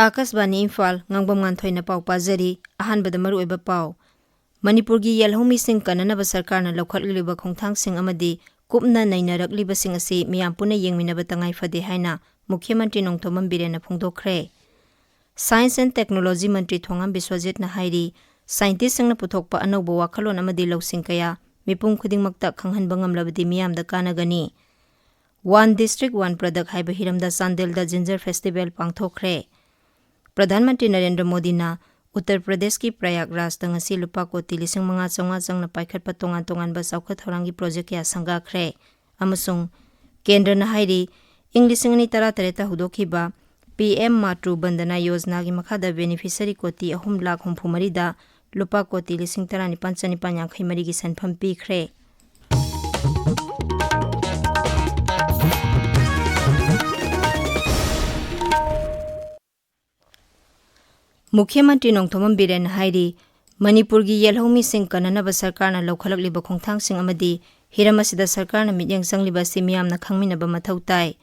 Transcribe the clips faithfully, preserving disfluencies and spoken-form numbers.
ꯑꯥꯀꯥꯁꯕꯥꯅꯤ ꯏꯝꯐꯥꯜ, ꯉꯥꯡꯕꯝ ꯉꯥꯟꯊꯣꯏꯅ ꯄꯥꯎ ꯄꯥꯖꯔꯤ꯫ ꯑꯍꯥꯟꯕꯗ ꯃꯔꯨꯑꯣꯏꯕ ꯄꯥꯎ꯫ ꯃꯅꯤꯄꯨꯔꯒꯤ ꯌꯦꯜꯍꯧꯃꯤꯁꯤꯡ ꯀꯟꯅꯅꯕ ꯁꯔꯀꯥꯔꯅ ꯂꯧꯈꯠꯂꯤꯕ ꯈꯣꯡꯊꯥꯡꯁꯤꯡ ꯑꯃꯗꯤ ꯀꯨꯞꯅ ꯅꯩꯅꯔꯛꯂꯤꯕꯁꯤꯡ ꯑꯁꯤ ꯃꯤꯌꯥꯝ ꯄꯨꯟꯅ ꯌꯦꯡꯃꯤꯟꯅꯕ ꯇꯉꯥꯏ ꯐꯗꯦ ꯍꯥꯏꯅ ꯃꯨꯈ꯭ꯌ ꯃꯟꯇ꯭ꯔꯤ ꯅꯣꯡꯊꯣꯝꯕꯝ ꯕꯤꯔꯦꯟꯅ ꯐꯣꯡꯗꯣꯛꯈ꯭ꯔꯦ꯫ Science and Technology ꯃꯟꯇ꯭ꯔꯤ ꯊꯣꯉꯥꯝ ꯕꯤꯁ꯭ꯋꯖꯤꯠꯅ ꯍꯥꯏꯔꯤ, ꯁꯥꯏꯟꯇꯤꯁꯁꯤꯡꯅ ꯄꯨꯊꯣꯛꯄ ꯑꯅꯧꯕ ꯋꯥꯈꯜꯂꯣꯟ ꯑꯃꯗꯤ ꯂꯧꯁꯤꯡ ꯀꯌꯥ ꯃꯤꯄꯨꯝ ꯈꯨꯗꯤꯡꯃꯛꯇ ꯈꯪꯍꯟꯕ ꯉꯝꯂꯕꯗꯤ ꯃꯤꯌꯥꯝꯗ ꯀꯥꯟꯅꯒꯅꯤ꯫ One District One Product ꯍꯥꯏꯕ ꯍꯤꯔꯝꯗ ꯆꯥꯟꯗꯦꯜꯗ ꯖꯤꯟꯖꯔ ꯐꯦꯁꯇꯤꯚꯦꯜ ꯄꯥꯡꯊꯣꯛꯈ꯭ꯔꯦ꯫ ꯄ꯭ꯔꯙꯥꯟ ꯃꯟꯇ꯭ꯔꯤ ꯅꯔꯦꯟꯗ꯭ꯔ ꯃꯣꯗꯤꯅ ꯎꯠꯇꯔ ꯄ꯭ꯔꯗꯦꯁꯀꯤ ꯄ꯭ꯔꯌꯥꯒꯔꯥꯖꯇ ꯉꯁꯤ ꯂꯨꯄꯥ ꯀꯣꯇꯤ ꯂꯤꯁꯤꯡ ꯃꯉꯥ ꯆꯥꯝꯃꯉꯥ ꯆꯪꯅ ꯄꯥꯏꯈꯠꯄ ꯇꯣꯉꯥꯟ ꯇꯣꯉꯥꯟꯕ ꯆꯥꯎꯈꯠ ꯊꯧꯔꯥꯡꯒꯤ ꯄ꯭ꯔꯣꯖꯦꯛ ꯀꯌꯥ ꯁꯪꯒꯥꯈ꯭ꯔꯦ꯫ ꯑꯃꯁꯨꯡ ꯀꯦꯟꯗ꯭ꯔꯅ ꯍꯥꯏꯔꯤ, ꯏꯪ ꯂꯤꯁꯤꯡ ꯑꯅꯤ ꯇꯔꯥꯇꯔꯦꯠꯇ ꯍꯧꯗꯣꯛꯈꯤꯕ ꯄꯤ ꯑꯦꯝ ꯃꯥꯇ꯭ꯔꯨ ꯕꯟꯗꯅꯥ ꯌꯣꯖꯅꯥꯒꯤ ꯃꯈꯥꯗ ꯕꯦꯅꯤꯐꯤꯁꯔꯤ ꯀꯣꯇꯤ ꯑꯍꯨꯝ ꯂꯥꯈ ꯍꯨꯝꯐꯨ ꯃꯔꯤꯗ ꯂꯨꯄꯥ ꯀꯣꯇꯤ ꯂꯤꯁꯤꯡ ꯇꯔꯥꯅꯤꯄꯥꯟ ꯆꯅꯤꯄꯥꯟ ꯌꯥꯡꯈꯩ ꯃꯔꯤꯒꯤ ꯁꯦꯟꯐꯝ ꯄꯤꯈ꯭ꯔꯦ꯫ ꯃꯨꯈ꯭ꯌ ꯃꯟꯇ꯭ꯔꯤ ꯅꯣꯡꯊꯣꯝꯕꯝ ꯕꯤꯔꯦꯟꯅ ꯍꯥꯏꯔꯤ, ꯃꯅꯤꯄꯨꯔꯒꯤ ꯌꯦꯜꯍꯧꯃꯤꯁꯤꯡ ꯀꯟꯅꯅꯕ ꯁꯔꯀꯥꯔꯅ ꯂꯧꯈꯠꯂꯛꯂꯤꯕ ꯈꯣꯡꯊꯥꯡꯁꯤꯡ ꯑꯃꯗꯤ ꯍꯤꯔꯝ ꯑꯁꯤꯗ ꯁꯔꯀꯥꯔꯅ ꯃꯤꯠꯌꯦꯡ ꯆꯪꯂꯤꯕ ꯑꯁꯤ ꯃꯤꯌꯥꯝꯅ ꯈꯪꯃꯤꯟꯅꯕ ꯃꯊꯧ ꯇꯥꯏ꯫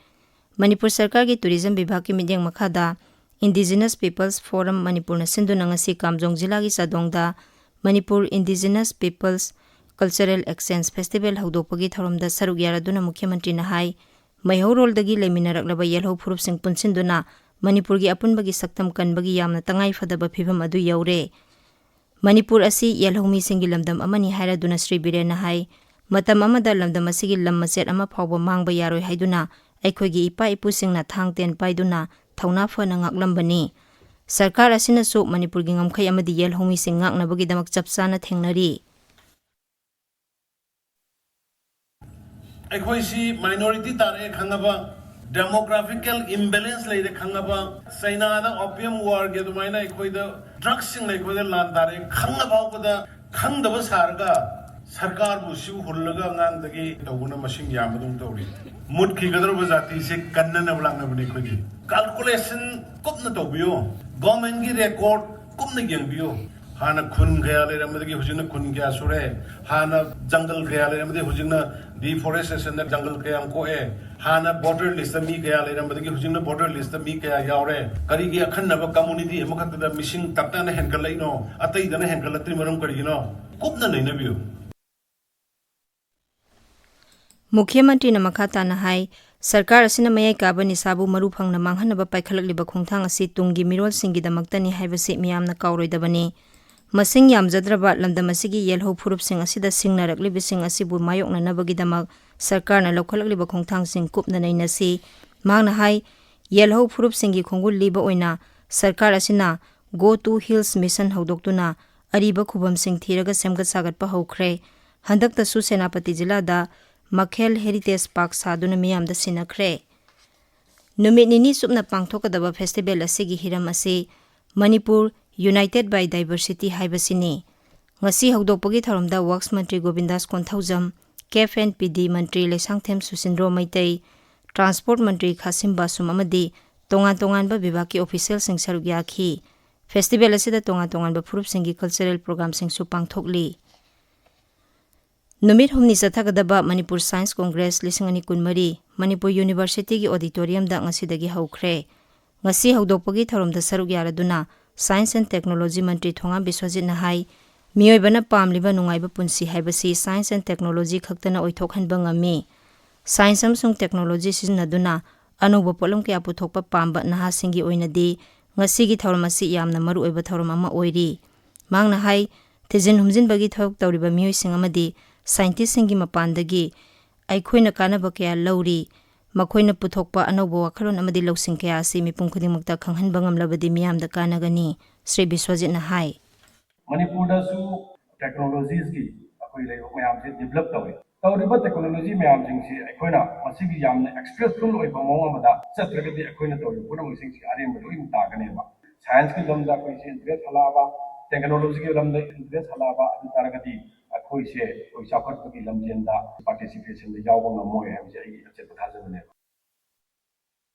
ꯃꯅꯤꯄꯨꯔ ꯁꯔꯀꯥꯔꯒꯤ ꯇꯨꯔꯤꯖꯝ ꯕꯤꯚꯥꯒꯀꯤ ꯃꯤꯠꯌꯦꯡ ꯃꯈꯥꯗ Indigenous Peoples Forum ꯃꯅꯤꯄꯨꯔꯅ ꯁꯤꯟꯗꯨꯅ ꯉꯁꯤ ꯀꯥꯝꯖꯣꯡ ꯖꯤꯂꯥꯒꯤ ꯆꯥꯗꯣꯡꯗ Manipur Indigenous Peoples Cultural Exchange Festival ꯍꯧꯗꯣꯛꯄꯒꯤ ꯊꯧꯔꯝꯗ ꯁꯔꯨꯛ ꯌꯥꯔꯗꯨꯅ ꯃꯨꯈ꯭ꯌ ꯃꯟꯇ꯭ꯔꯤꯅ ꯍꯥꯏ, ꯃꯩꯍꯧꯔꯣꯜꯗꯒꯤ ꯂꯩꯃꯤꯟꯅꯔꯛꯂꯕ ꯌꯦꯜꯍꯧ ꯐꯨꯔꯨꯞꯁꯤꯡ ꯄꯨꯟꯁꯤꯟꯗꯨꯅ ꯃꯅꯤꯄꯨꯔꯒꯤ ꯑꯄꯨꯟꯕꯒꯤ ꯁꯛꯇꯝ ꯀꯟꯕꯒꯤ ꯌꯥꯝꯅ ꯇꯉꯥꯏ ꯐꯗꯕ ꯐꯤꯚꯝ ꯑꯗꯨ ꯌꯧꯔꯦ꯫ ꯃꯅꯤꯄꯨꯔ ꯑꯁꯤ ꯌꯦꯜꯍꯧꯃꯤꯁꯤꯡꯒꯤ ꯂꯝꯗꯝ ꯑꯃꯅꯤ ꯍꯥꯏꯔꯗꯨꯅ ꯁ꯭ꯔꯤ ꯕꯤꯔꯦꯟꯅ ꯍꯥꯏ, ꯃꯇꯝ ꯑꯃꯗ ꯂꯝꯗꯝ ꯑꯁꯤꯒꯤ ꯂꯝ ꯃꯆꯦꯠ ꯑꯃ ꯐꯥꯎꯕ ꯃꯥꯡꯕ ꯌꯥꯔꯣꯏ ꯍꯥꯏꯗꯨꯅ ꯑꯩꯈꯣꯏꯒꯤ ꯏꯄꯥ ꯏꯄꯨꯁꯤꯡꯅ ꯊꯥꯡ ꯇꯦꯟ ꯄꯥꯏꯗꯨꯅ ꯊꯧꯅꯥ ꯐꯅ ꯉꯥꯛꯂꯝꯕꯅꯤ꯫ ꯁꯔꯀꯥꯔ ꯑꯁꯤꯅꯁꯨ ꯃꯅꯤꯄꯨꯔꯒꯤ ꯉꯝꯈꯩ ꯑꯃꯗꯤ ꯌꯦꯜꯍꯧꯃꯤꯁꯤꯡ ꯉꯥꯛꯅꯕꯒꯤꯗꯃꯛ ꯆꯞ ꯆꯥꯅ ꯊꯦꯡꯅꯔꯤ꯫ ꯑꯩꯈꯣꯏꯁꯤ minority ꯇꯥꯔꯛꯑꯦ ꯈꯪꯉꯕ, demographical imbalance ꯂꯩꯔꯦ ꯈꯪꯉꯕ, ꯆꯩꯅꯥꯗ opium warꯒꯤ ꯑꯗꯨꯃꯥꯏꯅ ꯑꯩꯈꯣꯏꯗ drugsꯁꯤꯡꯅ ꯑꯩꯈꯣꯏꯗ ꯂꯥꯟ ꯇꯥꯔꯛꯑꯦ ꯈꯪꯉ ꯐꯥꯎꯕꯗ ꯈꯪꯗꯕ ꯁꯥꯔꯒ ꯁꯔꯀꯥꯔꯕꯨ ꯁꯤꯕꯨ ꯍꯨꯜꯂꯒ ꯑꯉꯥꯡꯗꯒꯤ ꯇꯧꯕꯅ ꯃꯁꯤꯡ ꯌꯥꯝꯕꯗꯧꯅ ꯇꯧꯔꯤ꯫ ꯃꯨꯠꯈꯤꯒꯗꯧꯔꯕ ꯖꯥꯇꯤꯁꯦ ꯀꯟꯅꯅꯕ ꯂꯥꯛꯅꯕꯅꯤ ꯑꯩꯈꯣꯏꯗꯤ꯫ Calculation ꯀꯨꯞꯅ ꯇꯧꯕꯤꯌꯨ, governmentꯀꯤ record ꯀꯨꯞꯅ ꯌꯦꯡꯕꯤꯌꯨ꯫ ꯍꯥꯟꯅ ꯈꯨꯟ ꯀꯌꯥ ꯂꯩꯔꯝꯕꯗꯒꯤ ꯍꯧꯖꯤꯛꯅ ꯈꯨꯟ ꯀꯌꯥ ꯁꯨꯔꯦ, ꯍꯥꯟꯅ ꯖꯪꯒꯜ ꯀꯌꯥ ꯂꯩꯔꯝꯕꯗꯒꯤ ꯍꯧꯖꯤꯛꯅ ꯗꯤꯐꯣꯔꯦꯁꯇꯦꯁꯟꯗ ꯖꯪꯒꯜ ꯀꯌꯥꯝ ꯀꯣꯛꯑꯦ, ꯍꯥꯟꯅ ꯕꯣꯔꯗꯔ ꯂꯤꯁꯇ ꯃꯤ ꯀꯌꯥ ꯂꯩꯔꯝꯕꯗꯒꯤ ꯍꯧꯖꯤꯛꯅ ꯕꯣꯔꯗꯔ ꯂꯤꯁꯇ ꯃꯤ ꯀꯌꯥ ꯌꯥꯎꯔꯦ, ꯀꯔꯤꯒꯤ ꯑꯈꯟꯅꯕ ꯀꯝꯃꯨꯅꯤꯇꯤ ꯑꯃꯈꯛꯇꯗ ꯃꯤꯁꯤꯡ ꯇꯞꯇꯥꯅ ꯍꯦꯟꯒꯠꯂꯛꯏꯅꯣ, ꯑꯇꯩꯗꯅ ꯍꯦꯟꯒꯠꯂꯛꯇ꯭ꯔꯤ ꯃꯔꯝ ꯀꯔꯤꯒꯤꯅꯣ? ꯀꯨꯞꯅ ꯅꯩꯅꯕꯤꯌꯨ꯫ ꯃꯨꯈ꯭ꯌ ꯃꯟꯇ꯭ꯔꯤꯅ ꯃꯈꯥ ꯇꯥꯅ ꯍꯥꯏ, ꯁꯔꯀꯥꯔ ꯑꯁꯤꯅ ꯃꯌꯥꯏ ꯀꯥꯕ ꯅꯤꯁꯥꯕꯨ ꯃꯔꯨ ꯐꯪꯅ ꯃꯥꯡꯍꯟꯅꯕ ꯄꯥꯏꯈꯠꯂꯛꯂꯤꯕ ꯈꯣꯡꯊꯥꯡ ꯑꯁꯤ ꯇꯨꯡꯒꯤ ꯃꯤꯔꯣꯜꯁꯤꯡꯒꯤꯗꯃꯛꯇꯅꯤ ꯍꯥꯏꯕꯁꯤ ꯃꯤꯌꯥꯝꯅ ꯀꯥꯎꯔꯣꯏꯗꯕꯅꯤ꯫ ꯃꯁꯤꯡ ꯌꯥꯝꯖꯗ꯭ꯔꯕ ꯂꯝꯗꯝ ꯑꯁꯤꯒꯤ ꯌꯦꯜꯍꯧ ꯐꯨꯔꯨꯞꯁꯤꯡ ꯑꯁꯤꯗ ꯁꯤꯡꯅꯔꯛꯂꯤꯕꯁꯤꯡ ꯑꯁꯤꯕꯨ ꯃꯥꯌꯣꯛꯅꯅꯕꯒꯤꯗꯃꯛ ꯁꯔꯀꯥꯔꯅ ꯂꯧꯈꯠꯂꯛꯂꯤꯕ ꯈꯣꯡꯊꯥꯡꯁꯤꯡ ꯀꯨꯞꯅ ꯅꯩꯅꯁꯤ꯫ ꯃꯍꯥꯛꯅ ꯍꯥꯏ, ꯌꯦꯜꯍꯧ ꯐꯨꯔꯨꯞꯁꯤꯡꯒꯤ ꯈꯣꯡꯒꯨꯜ ꯂꯤꯕ ꯑꯣꯏꯅ ꯁꯔꯀꯥꯔ ꯑꯁꯤꯅ Go to Hills Mission ꯍꯧꯗꯣꯛꯇꯨꯅ ꯑꯔꯤꯕ ꯈꯨꯕꯝꯁꯤꯡ ꯊꯤꯔꯒ ꯁꯦꯝꯒꯠ ꯁꯥꯒꯠꯄ ꯍꯧꯈ꯭ꯔꯦ꯫ ꯍꯟꯗꯛꯇꯁꯨ ꯁꯦꯅꯥꯄꯇꯤ ꯖꯤꯂꯥꯗ ꯃꯈꯦꯜ ꯍꯦꯔꯤꯇꯦꯖ ꯄꯥꯔꯛ ꯁꯥꯗꯨꯅ ꯃꯤꯌꯥꯝꯗ ꯁꯤꯟꯅꯈ꯭ꯔꯦ꯫ ꯅꯨꯃꯤꯠ ꯅꯤꯅꯤ ꯆꯨꯞꯅ ꯄꯥꯡꯊꯣꯛꯀꯗꯕ ꯐꯦꯁꯇꯤꯚꯦꯜ ꯑꯁꯤꯒꯤ ꯍꯤꯔꯝ ꯑꯁꯤ Manipur United by Diversity ꯍꯥꯏꯕꯁꯤꯅꯤ꯫ ꯉꯁꯤ ꯍꯧꯗꯣꯛꯄꯒꯤ ꯊꯧꯔꯝꯗ ꯋꯔꯛꯁ ꯃꯟꯇ꯭ꯔꯤ ꯒꯣꯕꯤꯟꯗꯥꯁ ꯀꯣꯟꯊꯧꯖꯝ, ꯀꯦꯐ ꯑꯦꯟ ꯄꯤ ꯗꯤ ꯃꯟꯇ꯭ꯔꯤ ꯂꯩꯁꯥꯡꯊꯦꯝ ꯁꯨꯁꯤꯟꯗ꯭ꯔꯣ ꯃꯩꯇꯩ, ꯇ꯭ꯔꯥꯟꯁꯄꯣꯔꯠ ꯃꯟꯇ꯭ꯔꯤ ꯈꯥꯁꯤꯝ ꯕꯥꯁꯨꯝ ꯑꯃꯗꯤ ꯇꯣꯉꯥꯟ ꯇꯣꯉꯥꯟꯕ ꯕꯤꯚꯥꯒꯀꯤ ꯑꯣꯐꯤꯁꯤꯌꯦꯜꯁꯤꯡ ꯁꯔꯨꯛ ꯌꯥꯈꯤ꯫ ꯐꯦꯁꯇꯤꯚꯦꯜ ꯑꯁꯤꯗ ꯇꯣꯉꯥꯟ ꯇꯣꯉꯥꯟꯕ ꯐꯨꯔꯨꯞꯁꯤꯡꯒꯤ ꯀꯜꯆꯔꯦꯜ ꯄ꯭ꯔꯣꯒ꯭ꯔꯥꯝꯁꯤꯡꯁꯨ ꯄꯥꯡꯊꯣꯛꯂꯤ꯫ ꯅꯨꯃꯤꯠ ꯍꯨꯝꯅꯤ ꯆꯠꯊꯒꯗꯕ ꯃꯅꯤꯄꯨꯔ ꯁꯥꯏꯟꯁ ꯀꯣꯡꯒ꯭ꯔꯦꯁ ꯂꯤꯁꯤꯡ ꯑꯅꯤ ꯀꯨꯟꯃꯔꯤ ꯃꯅꯤꯄꯨꯔ ꯌꯨꯅꯤꯚꯔꯁꯤꯇꯤꯒꯤ ꯑꯣꯗꯤꯇꯣꯔꯤꯌꯝꯗ ꯉꯁꯤꯗꯒꯤ ꯍꯧꯈ꯭ꯔꯦ꯫ ꯉꯁꯤ ꯍꯧꯗꯣꯛꯄꯒꯤ ꯊꯧꯔꯝꯗ ꯁꯔꯨꯛ ꯌꯥꯔꯗꯨꯅ ꯁꯥꯏꯟꯁ ꯑꯦꯟ ꯇꯦꯛꯅꯣꯂꯣꯖꯤ ꯃꯟꯇ꯭ꯔꯤ ꯊꯣꯉꯥꯝ ꯕꯤꯁ꯭ꯋꯖꯤꯠꯅ ꯍꯥꯏ, ꯃꯤꯑꯣꯏꯕꯅ ꯄꯥꯝꯂꯤꯕ ꯅꯨꯡꯉꯥꯏꯕ ꯄꯨꯟꯁꯤ ꯍꯥꯏꯕꯁꯤ ꯁꯥꯏꯟꯁ ꯑꯦꯟ ꯇꯦꯛꯅꯣꯂꯣꯖꯤ ꯈꯛꯇꯅ ꯑꯣꯏꯊꯣꯛꯍꯟꯕ ꯉꯝꯃꯤ꯫ ꯁꯥꯏꯟꯁ ꯑꯃꯁꯨꯡ ꯇꯦꯛꯅꯣꯂꯣꯖꯤ ꯁꯤꯖꯤꯟꯅꯗꯨꯅ ꯑꯅꯧꯕ ꯄꯣꯠꯂꯝ ꯀꯌꯥ ꯄꯨꯊꯣꯛꯄ ꯄꯥꯝꯕ ꯅꯍꯥꯁꯤꯡꯒꯤ ꯑꯣꯏꯅꯗꯤ ꯉꯁꯤꯒꯤ ꯊꯧꯔꯝ ꯑꯁꯤ ꯌꯥꯝꯅ ꯃꯔꯨꯑꯣꯏꯕ ꯊꯧꯔꯝ ꯑꯃ ꯑꯣꯏꯔꯤ꯫ ꯃꯍꯥꯛꯅ ꯍꯥꯏ, ꯊꯤꯖꯤꯟ ꯍꯨꯝꯖꯤꯟꯕꯒꯤ ꯊꯕꯛ ꯇꯧꯔꯤꯕ ꯃꯤꯑꯣꯏꯁꯤꯡ ꯑꯃꯗꯤ ꯁꯥꯏꯟꯇꯤꯁꯁꯤꯡꯒꯤ ꯃꯄꯥꯟꯗꯒꯤ ꯑꯩꯈꯣꯏꯅ ꯀꯥꯟꯅꯕ ꯀꯌꯥ ꯂꯧꯔꯤ꯫ ꯃꯈꯣꯏꯅ ꯄꯨꯊꯣꯛꯄ ꯑꯅꯧꯕ ꯋꯥꯈꯜꯂꯣꯟ ꯑꯃꯗꯤ ꯂꯧꯁꯤꯡ ꯀꯌꯥ ꯑꯁꯤ ꯃꯤꯄꯨꯝ ꯈꯨꯗꯤꯡꯃꯛꯇ ꯈꯪꯍꯟꯕ ꯉꯝꯂꯕꯗꯤ ꯃꯤꯌꯥꯝꯗ ꯀꯥꯟꯅꯒꯅꯤ, ꯁ꯭ꯔꯤ ꯕꯤꯁ꯭ꯋꯖꯤꯠꯅ ꯍꯥꯏ꯫ ꯃꯅꯤꯄꯨꯔꯗꯁꯨ ꯇꯦꯛꯅꯣꯂꯣꯖꯤꯁꯀꯤ ꯑꯩꯈꯣꯏ ꯂꯩꯕꯥꯛ ꯃꯌꯥꯝꯁꯦ ꯗꯤꯕꯦꯂꯞ ꯇꯧꯔꯤ꯫ ꯇꯧꯔꯤꯕ ꯇꯦꯛꯅꯣꯂꯣꯖꯤ ꯃꯌꯥꯝꯁꯤꯡꯁꯤ ꯑꯩꯈꯣꯏꯅ ꯃꯁꯤꯒꯤ ꯌꯥꯝꯅ ꯑꯦꯛꯁꯄ꯭ꯔꯦꯁꯐꯨꯜ ꯑꯣꯏꯕ ꯃꯑꯣꯡ ꯑꯃꯗ ꯆꯠꯇ꯭ꯔꯒꯗꯤ ꯑꯩꯈꯣꯏꯅ ꯇꯧꯔꯤꯕ ꯄꯨꯝꯅꯃꯛꯁꯤꯡꯁꯤ ꯑꯔꯦꯝꯕ ꯂꯣꯏꯅ ꯇꯥꯒꯅꯦꯕ꯫ ꯁꯥꯏꯟꯁꯀꯤ ꯂꯝꯗ ꯑꯩꯈꯣꯏꯁꯦ ꯏꯟꯇꯔꯦꯁ ꯍꯜꯂꯛꯑꯕ, ꯇꯦꯛꯅꯣꯂꯣꯖꯤꯒꯤ ꯂꯝꯗ ꯏꯟꯇꯔꯦꯁ ꯍꯜꯂꯛꯑꯕ ꯑꯗꯨ ꯇꯥꯔꯒꯗꯤ ꯑꯩꯈꯣꯏꯁꯦ ꯑꯩꯈꯣꯏ ꯆꯥꯎꯈꯠꯄꯒꯤ ꯂꯝꯖꯦꯟꯗ ꯄꯥꯔꯇꯤꯁꯤꯄꯦꯁꯟꯗ ꯌꯥꯎꯕ ꯉꯝꯃꯣꯏ ꯍꯥꯏꯕꯁꯦ ꯑꯩꯒꯤ ꯑꯆꯦꯠꯄ ꯊꯥꯖꯕꯅꯦꯕ꯫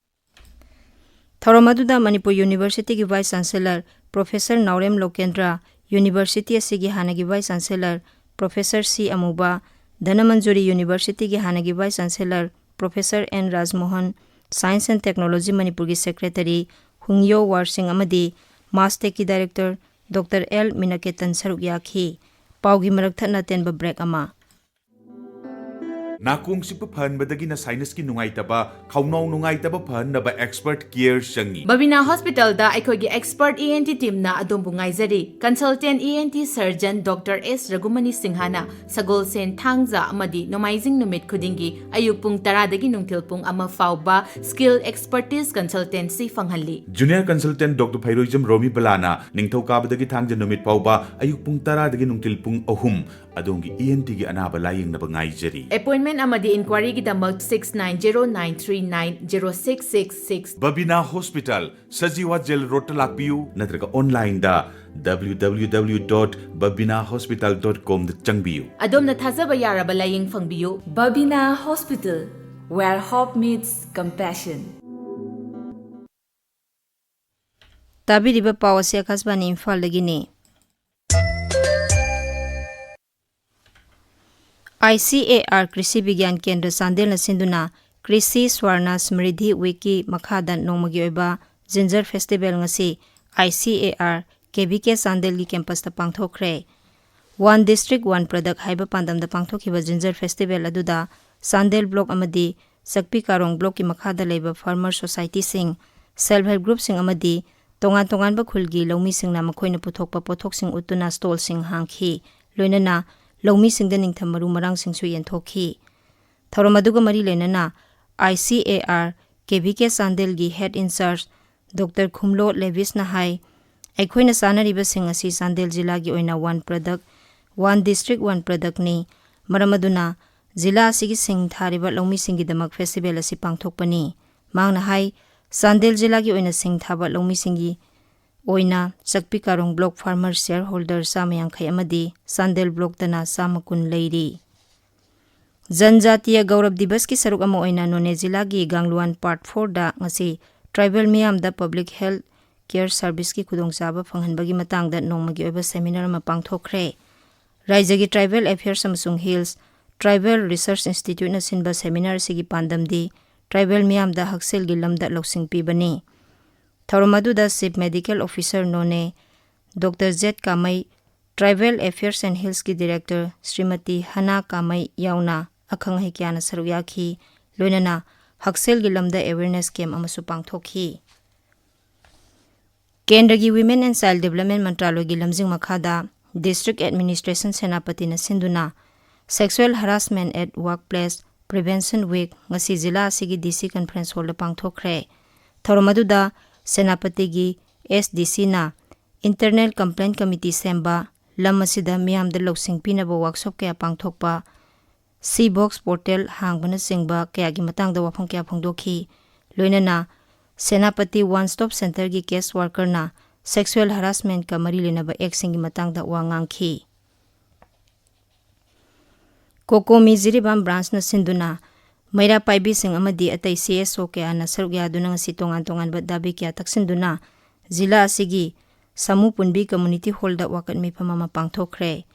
ꯊꯧꯔꯝ ꯑꯗꯨꯗ ꯃꯅꯤꯄꯨꯔ ꯌꯨꯅꯤꯚꯔꯁꯤꯇꯤꯒꯤ ꯚꯥꯏꯁ ꯆꯥꯟꯁꯦꯂꯔ ꯄ꯭ꯔꯣꯐꯦꯁꯔ ꯅꯥꯎꯔꯦꯝ ꯂꯣꯀꯦꯟꯗ꯭ꯔ, University ꯑꯁꯤꯒꯤ ꯍꯥꯟꯅꯒꯤ Vice Chancellor Professor ꯁꯤ ꯑꯃꯨꯕ, ꯙꯅꯃꯟꯖꯨꯔꯤ University ꯒꯤ ꯍꯥꯟꯅꯒꯤ Vice Chancellor Professor N Rajmohan, Science and Technology ꯃꯅꯤꯄꯨꯔꯒꯤ Secretary ꯍꯨꯡꯌꯣ ꯋꯥꯔꯁꯤꯡ ꯑꯃꯗꯤ MASTECꯀꯤ Director Doctor ꯑꯦꯜ ꯃꯤꯅꯀꯦꯇꯟ ꯁꯔꯨꯛ ꯌꯥꯈꯤ꯫ ꯄꯥꯎꯒꯤ ꯃꯔꯛ ꯊꯠꯅ ꯇꯦꯟꯕ break ꯑꯃ꯫ ꯅꯥꯀꯣꯡ ꯆꯤꯛꯄ ꯐꯍꯟꯕꯗꯒꯤꯅ sinusꯀꯤ ꯅꯨꯡꯉꯥꯏꯇꯕ, ꯈꯧꯅꯥꯎ ꯅꯨꯡꯉꯥꯏꯇꯕ ꯐꯍꯟꯅꯕ expert care ꯆꯪꯉꯤ꯫ ꯕꯕꯤꯅꯥ ꯍꯣꯁꯄꯤꯇꯥꯜꯗ ꯑꯩꯈꯣꯏꯒꯤ expert E N T teamꯅ ꯑꯗꯣꯝꯕꯨ ꯉꯥꯏꯖꯔꯤ꯫ Consultant E N T surgeon Doctor ꯑꯦꯁ ꯔꯘꯨꯃꯅꯤ ꯁꯤꯡꯍꯅ ꯁꯒꯣꯜꯁꯦꯟ, ꯊꯥꯡꯖ ꯑꯃꯗꯤ ꯅꯣꯡꯃꯥꯏꯖꯤꯡ ꯅꯨꯃꯤꯠ ꯈꯨꯗꯤꯡꯒꯤ ꯑꯌꯨꯛ ꯄꯨꯡ ꯇꯔꯥꯗꯒꯤ ꯅꯨꯡꯊꯤꯜ ꯄꯨꯡ ꯑꯃ ꯐꯥꯎꯕ skill expertise consultancy ꯐꯪꯍꯜꯂꯤ꯫ Junior consultant Doctor ꯐꯩꯔꯣꯏꯖꯝ ꯔꯣꯃꯤ ꯕꯂꯥꯅ ꯅꯤꯡꯊꯧꯀꯥꯕꯗꯒꯤ ꯊꯥꯡꯖ ꯅꯨꯃꯤꯠ ꯐꯥꯎꯕ ꯑꯌꯨꯛ ꯄꯨꯡ ꯇꯔꯥꯗꯒꯤ ꯅꯨꯡꯊꯤꯜ ꯄꯨꯡ ꯑꯍꯨꯝ ꯑꯗꯣꯝꯒꯤ E N Tꯒꯤ ꯑꯅꯥꯕ ꯂꯥꯌꯦꯡꯅꯕ ꯉꯥꯏꯖꯔꯤ꯫ Appointment ꯑꯃꯗꯤ inquiryꯒꯤꯗꯃꯛ six nine zero nine three nine zero six six six꯫ Babina hospital, Sajiwa jail ꯔꯣꯗꯇ ꯂꯥꯛꯄꯤꯌꯨ, ꯅꯠꯇ꯭ꯔꯒ onlineꯗ W W W dot babina hospital dot comꯗ ꯆꯪꯕꯤꯌꯨ꯫ ꯑꯗꯣꯝꯅ ꯊꯥꯖꯕ ꯌꯥꯔꯕ ꯂꯥꯌꯦꯡ ꯐꯪꯕꯤꯌꯨ꯫ Babina Hospital, where hope meets compassion. ꯇꯥꯕꯤꯔꯤꯕ ꯄꯥꯎ ꯑꯁꯤ ꯑꯀꯥꯁꯕꯥꯅꯤ ꯏꯝꯐꯥꯜꯗꯒꯤꯅꯤ꯫ I C A R ꯀ꯭ꯔꯤꯁꯤ ꯕꯤꯒ꯭ꯌꯥꯟ ꯀꯦꯟꯗ꯭ꯔ ꯆꯥꯟꯗꯦꯜꯅ ꯁꯤꯟꯗꯨꯅ ꯀ꯭ꯔꯤꯁꯤ ꯁ꯭ꯋꯔꯅ ꯁ꯭ꯃ꯭ꯔꯤꯗꯤ ꯋꯤꯛꯀꯤ ꯃꯈꯥꯗ ꯅꯣꯡꯃꯒꯤ ꯑꯣꯏꯕ ꯖꯤꯟꯖꯔ ꯐꯦꯁꯇꯤꯚꯦꯜ ꯉꯁꯤ I C A R K V K ꯆꯥꯟꯗꯦꯜꯒꯤ ꯀꯦꯝꯄꯁꯇ ꯄꯥꯡꯊꯣꯛꯈ꯭ꯔꯦ꯫ One District One Product ꯍꯥꯏꯕ ꯄꯥꯟꯗꯝꯗ ꯄꯥꯡꯊꯣꯛꯈꯤꯕ ꯖꯤꯟꯖꯔ ꯐꯦꯁꯇꯤꯚꯦꯜ ꯑꯗꯨꯗ ꯆꯥꯟꯗꯦꯜ ꯕ꯭ꯂꯣꯛ ꯑꯃꯗꯤ ꯆꯛꯄꯤ ꯀꯥꯔꯣꯡ ꯕ꯭ꯂꯣꯛꯀꯤ ꯃꯈꯥꯗ ꯂꯩꯕ ꯐꯥꯔꯃꯔ ꯁꯣꯁꯥꯏꯇꯤꯁꯤꯡ, ꯁꯦꯜꯐ ꯍꯦꯜꯞ ꯒ꯭ꯔꯨꯞꯁꯤꯡ ꯑꯃꯗꯤ ꯇꯣꯉꯥꯟ ꯇꯣꯉꯥꯟꯕ ꯈꯨꯜꯒꯤ ꯂꯧꯃꯤꯁꯤꯡꯅ ꯃꯈꯣꯏꯅ ꯄꯨꯊꯣꯛꯄ ꯄꯣꯠꯊꯣꯛꯁꯤꯡ ꯎꯠꯇꯨꯅ ꯁ꯭ꯇꯣꯜꯁꯤꯡ ꯍꯥꯡꯈꯤ꯫ ꯂꯣꯏꯅꯅ ꯂꯧꯃꯤꯁꯤꯡꯗ ꯅꯤꯡꯊꯝ ꯃꯔꯨ ꯃꯔꯥꯡꯁꯤꯡꯁꯨ ꯌꯦꯟꯊꯣꯛꯈꯤ꯫ ꯊꯧꯔꯝ ꯑꯗꯨꯒ ꯃꯔꯤ ꯂꯩꯅꯅ I C A R K V K ꯆꯥꯟꯗꯦꯜꯒꯤ ꯍꯦꯗ ꯏꯟꯆꯥꯔꯖ ꯗꯣꯛꯇꯔ ꯈꯨꯝꯂꯣ ꯂꯦꯕꯤꯁꯅ ꯍꯥꯏ, ꯑꯩꯈꯣꯏꯅ ꯆꯥꯅꯔꯤꯕꯁꯤꯡ ꯑꯁꯤ ꯆꯥꯟꯗꯦꯜ ꯖꯤꯂꯥꯒꯤ ꯑꯣꯏꯅ One Product, One District One Productꯅꯤ꯫ ꯃꯔꯝ ꯑꯗꯨꯅ ꯖꯤꯂꯥ ꯑꯁꯤꯒꯤ ꯁꯤꯡ ꯊꯥꯔꯤꯕ ꯂꯧꯃꯤꯁꯤꯡꯒꯤꯗꯃꯛ ꯐꯦꯁꯇꯤꯚꯦꯜ ꯑꯁꯤ ꯄꯥꯡꯊꯣꯛꯄꯅꯤ꯫ ꯃꯍꯥꯛꯅ ꯍꯥꯏ, ꯆꯥꯟꯗꯦꯜ ꯖꯤꯂꯥꯒꯤ ꯑꯣꯏꯅ ꯁꯤꯡ ꯊꯥꯕ ꯂꯧꯃꯤꯁꯤꯡꯒꯤ ꯑꯣꯏꯅ ꯆꯛꯄꯤ ꯀꯥꯔꯣꯡ ꯕ꯭ꯂꯣꯛ ꯐꯥꯔꯃꯔ ꯁꯤꯌꯔ ꯍꯣꯜꯗꯔ ꯆꯥꯝꯃ ꯌꯥꯡꯈꯩ ꯑꯃꯗꯤ ꯆꯥꯟꯗꯦꯜ ꯕ꯭ꯂꯣꯛꯇꯅ ꯆꯥꯝꯃ ꯀꯨꯟ ꯂꯩꯔꯤ꯫ ꯖꯟꯖꯥꯇꯤꯌ ꯒꯧꯔꯕ ꯗꯤꯕꯁꯀꯤ ꯁꯔꯨꯛ ꯑꯃ ꯑꯣꯏꯅ ꯅꯣꯅꯦ ꯖꯤꯂꯥꯒꯤ ꯒꯥꯡꯂꯨꯋꯥꯟ ꯄꯥꯔꯠ ꯐꯣꯔꯗ ꯉꯁꯤ ꯇ꯭ꯔꯥꯏꯕꯦꯜ ꯃꯤꯌꯥꯝꯗ ꯄꯕ꯭ꯂꯤꯛ ꯍꯦꯜꯊ Care Serviceꯀꯤ ꯈꯨꯗꯣꯡꯆꯥꯕ ꯐꯪꯍꯟꯕꯒꯤ ꯃꯇꯥꯡꯗ ꯅꯣꯡꯃꯒꯤ ꯑꯣꯏꯕ seminar ꯑꯃ ꯄꯥꯡꯊꯣꯛꯈ꯭ꯔꯦ꯫ ꯔꯥꯏꯖ꯭ꯌꯒꯤ Tribal Affairs ꯑꯃꯁꯨꯡ Hills Tribal Research Instituteꯅ ꯁꯤꯟꯕ seminar ꯑꯁꯤꯒꯤ ꯄꯥꯟꯗꯝꯗꯤ tribal ꯃꯤꯌꯥꯝꯗ ꯍꯛꯁꯦꯜꯒꯤ ꯂꯝꯗ ꯂꯧꯁꯤꯡ ꯄꯤꯕꯅꯤ꯫ ꯊꯧꯔꯝ ꯑꯗꯨꯗ Chief Medical Officer Noney doctor Z Kamei, Tribal Affairs and Hillsꯀꯤ Director ꯁ꯭ꯔꯤꯃꯇꯤ ꯍꯅꯥ ꯀꯥꯃꯩ ꯌꯥꯎꯅ ꯑꯈꯪ ꯑꯍꯩ ꯀꯌꯥꯅ ꯁꯔꯨꯛ ꯌꯥꯈꯤ꯫ ꯂꯣꯏꯅꯅ ꯍꯛꯁꯦꯜꯒꯤ ꯂꯝꯗ awareness camp ꯑꯃꯁꯨ ꯄꯥꯡꯊꯣꯛꯈꯤ꯫ ꯀꯦꯟꯗ꯭ꯔꯒꯤ Women and Child Development ꯃꯟꯇ꯭ꯔꯥꯂꯣꯏꯒꯤ ꯂꯝꯖꯤꯡ ꯃꯈꯥꯗ District Administration ꯁꯦꯅꯥꯄꯇꯤꯅ ꯁꯤꯟꯗꯨꯅ Sexual Harassment at Workplace Prevention Week ꯉꯁꯤ ꯖꯤꯂꯥ ꯑꯁꯤꯒꯤ D C Conference Hallꯗ ꯄꯥꯡꯊꯣꯛꯈ꯭ꯔꯦ꯫ ꯊꯧꯔꯝ ꯑꯗꯨꯗ ꯁꯦꯅꯥꯄꯇꯤꯒꯤ S D Cꯅ Internal Complaint Committee ꯁꯦꯝꯕ, ꯂꯝ ꯑꯁꯤꯗ ꯃꯤꯌꯥꯝꯗ ꯂꯧꯁꯤꯡ ꯄꯤꯅꯕ workshop ꯀꯌꯥ ꯄꯥꯡꯊꯣꯛꯄ, C-Box portal ꯍꯥꯡꯕꯅꯆꯤꯡꯕ ꯀꯌꯥꯒꯤ ꯃꯇꯥꯡꯗ ꯋꯥꯐꯝ ꯀꯌꯥ ꯐꯣꯡꯗꯣꯛꯈꯤ꯫ ꯂꯣꯏꯅꯅ Senapati One Stop Centreꯒꯤ case workerꯅ sexual harassmentꯀ ꯃꯔꯤ ꯂꯩꯅꯕ actꯁꯤꯡꯒꯤ ꯃꯇꯥꯡꯗ ꯋꯥ ꯉꯥꯡꯈꯤ꯫ ꯀꯣꯀꯣꯃꯤ ꯖꯤꯔꯤꯕꯥꯝ branchꯅ ꯁꯤꯟꯗꯨꯅ ꯃꯩꯔꯥ ꯄꯥꯏꯕꯤꯁꯤꯡ ꯑꯃꯗꯤ ꯑꯇꯩ C S O ꯀꯌꯥꯅ ꯁꯔꯨꯛ ꯌꯥꯗꯨꯅ ꯉꯁꯤ ꯇꯣꯉꯥꯟ ꯇꯣꯉꯥꯟꯕ ꯗꯥꯕꯤ ꯀꯌꯥ ꯇꯛꯁꯤꯟꯗꯨꯅ ꯖꯤꯂꯥ ꯑꯁꯤꯒꯤ ꯁꯥꯃꯨ ꯄꯨꯟꯕꯤ community hallꯗ ꯋꯥꯀꯠ ꯃꯤꯐꯝ ꯑꯃ ꯄꯥꯡꯊꯣꯛꯈ꯭ꯔꯦ꯫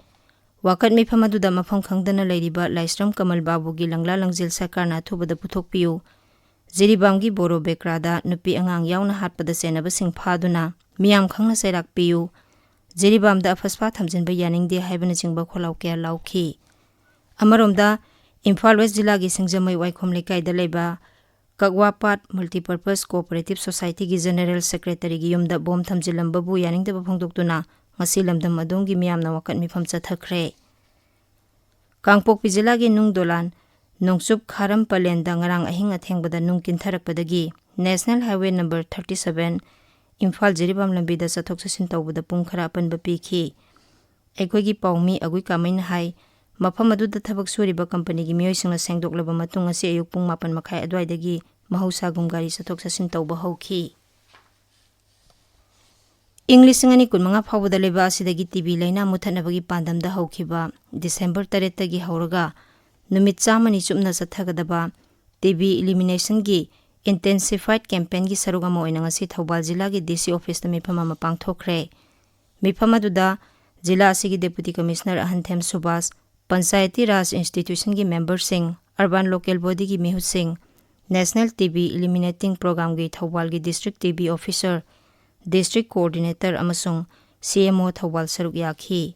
ꯋꯥꯀꯠ ꯃꯤꯐꯝ ꯑꯗꯨꯗ ꯃꯐꯝ ꯈꯪꯗꯅ ꯂꯩꯔꯤꯕ ꯂꯥꯏꯁ꯭ꯔꯝ ꯀꯃꯜ ꯕꯥꯕꯨꯒꯤ ꯂꯪꯂꯥ ꯂꯪꯖꯦꯜ ꯁꯔꯀꯥꯔꯅ ꯑꯊꯨꯕꯗ ꯄꯨꯊꯣꯛꯄꯤꯌꯨ, ꯖꯤꯔꯤꯕꯥꯝꯒꯤ ꯕꯣꯔꯣ ꯕꯦꯀ꯭ꯔꯥꯗ ꯅꯨꯄꯤ ꯑꯉꯥꯡ ꯌꯥꯎꯅ ꯍꯥꯠꯄꯗ ꯆꯦꯟꯅꯕꯁꯤꯡ ꯐꯥꯗꯨꯅ ꯃꯤꯌꯥꯝ ꯈꯪꯅ ꯆꯩꯔꯥꯛ ꯄꯤꯌꯨ, ꯖꯤꯔꯤꯕꯥꯝꯗ ꯑꯐꯁꯄꯥ ꯊꯝꯖꯤꯟꯕ ꯌꯥꯅꯤꯡꯗꯦ ꯍꯥꯏꯕꯅꯆꯤꯡꯕ ꯈꯣꯜꯂꯥꯎ ꯀꯌꯥ ꯂꯥꯎꯈꯤ꯫ ꯑꯃꯔꯣꯝꯗ, ꯏꯝꯐꯥꯜ ꯋꯦꯁ ꯖꯤꯂꯥꯒꯤ ꯁꯤꯡꯖꯃꯩ ꯋꯥꯏꯈꯣꯝ ꯂꯩꯀꯥꯏꯗ ꯂꯩꯕ ꯀꯛꯋꯥꯄꯥꯠ Multipurpose Cooperative Societyꯒꯤ General Secretaryꯒꯤ ꯌꯨꯝꯗ ꯕꯣꯝ ꯊꯝꯖꯤꯜꯂꯝꯕꯕꯨ ꯌꯥꯅꯤꯡꯗꯕ ꯐꯣꯡꯗꯣꯛꯇꯨꯅ ꯉꯁꯤ ꯂꯝꯗꯝ ꯑꯗꯣꯝꯒꯤ ꯃꯤꯌꯥꯝꯅ ꯋꯥꯀꯠ ꯃꯤꯐꯝ ꯆꯠꯊꯈ꯭ꯔꯦ꯫ ꯀꯥꯡꯄꯣꯛꯄꯤ ꯖꯤꯂꯥꯒꯤ ꯅꯨꯡ ꯗꯣꯂꯥꯟ ꯅꯣꯡꯆꯨꯞ ꯈꯥꯔꯝ ꯄꯂꯦꯟꯗ ꯉꯔꯥꯡ ꯑꯍꯤꯡ ꯑꯊꯦꯡꯕꯗ ꯅꯨꯡ ꯀꯤꯟꯊꯔꯛꯄꯗꯒꯤ National Highway number thirty seven Imphal Jiribam ꯂꯝꯕꯤꯗ ꯆꯠꯊꯣꯛ ꯆꯠꯁꯤꯟ ꯇꯧꯕꯗ ꯄꯨꯡ ꯈꯔ ꯑꯄꯟꯕ ꯄꯤꯈꯤ꯫ ꯑꯩꯈꯣꯏꯒꯤ ꯄꯥꯎꯃꯤ ꯑꯒꯨꯏ ꯀꯥꯃꯩꯅ ꯍꯥꯏ, ꯃꯐꯝ ꯑꯗꯨꯗ ꯊꯕꯛ ꯁꯨꯔꯤꯕ ꯀꯝꯄꯅꯤꯒꯤ ꯃꯤꯑꯣꯏꯁꯤꯡꯅ ꯁꯦꯡꯗꯣꯛꯂꯕ ꯃꯇꯨꯡ ꯉꯁꯤ ꯑꯌꯨꯛ ꯄꯨꯡ ꯃꯥꯄꯟ ꯃꯈꯥꯏ ꯑꯗꯨꯋꯥꯏꯗꯒꯤ ꯃꯍꯧꯁꯥꯒꯨꯝ ꯒꯥꯔꯤ ꯆꯠꯊꯣꯛ ꯆꯠꯁꯤꯟ ꯇꯧꯕ ꯍꯧꯈꯤ꯫ ꯏꯪ ꯂꯤꯁꯤꯡ ꯑꯅꯤ ꯀꯨꯟꯃꯉꯥ ꯐꯥꯎꯕꯗ ꯂꯩꯕꯥꯛ ꯑꯁꯤꯗꯒꯤ ꯇꯤ ꯕꯤ ꯂꯥꯏꯅꯥ ꯃꯨꯠꯊꯠꯅꯕꯒꯤ ꯄꯥꯟꯗꯝꯗ ꯍꯧꯈꯤꯕ ꯗꯤꯁꯦꯝꯕꯔ ꯇꯔꯦꯠꯇꯒꯤ ꯍꯧꯔꯒ ꯅꯨꯃꯤꯠ ꯆꯥꯝꯃꯅꯤ ꯆꯨꯞꯅ ꯆꯠꯊꯒꯗꯕ ꯇꯤ ꯕꯤ eliminationꯒꯤ Intensified Campaignꯒꯤ ꯁꯔꯨꯛ ꯑꯃ ꯑꯣꯏꯅ ꯉꯁꯤ ꯊꯧꯕꯥꯜ ꯖꯤꯂꯥꯒꯤ D C Officeꯇ ꯃꯤꯐꯝ ꯑꯃ ꯄꯥꯡꯊꯣꯛꯈ꯭ꯔꯦ꯫ ꯃꯤꯐꯝ ꯑꯗꯨꯗ ꯖꯤꯂꯥ ꯑꯁꯤꯒꯤ Deputy Commissioner ꯑꯍꯟꯊꯦꯝ Subhas, Panchayati Raj Institutionꯒꯤ memberꯁꯤꯡ, Urban Local Bodyꯒꯤ ꯃꯤꯍꯨꯠꯁꯤꯡ, National T B Eliminating Programꯒꯤ ꯊꯧꯕꯥꯜꯒꯤ District T B Officer, District Coordinator ꯑꯃꯁꯨꯡ C M O ꯊꯧꯕꯥꯜ ꯁꯔꯨꯛ ꯌꯥꯈꯤ꯫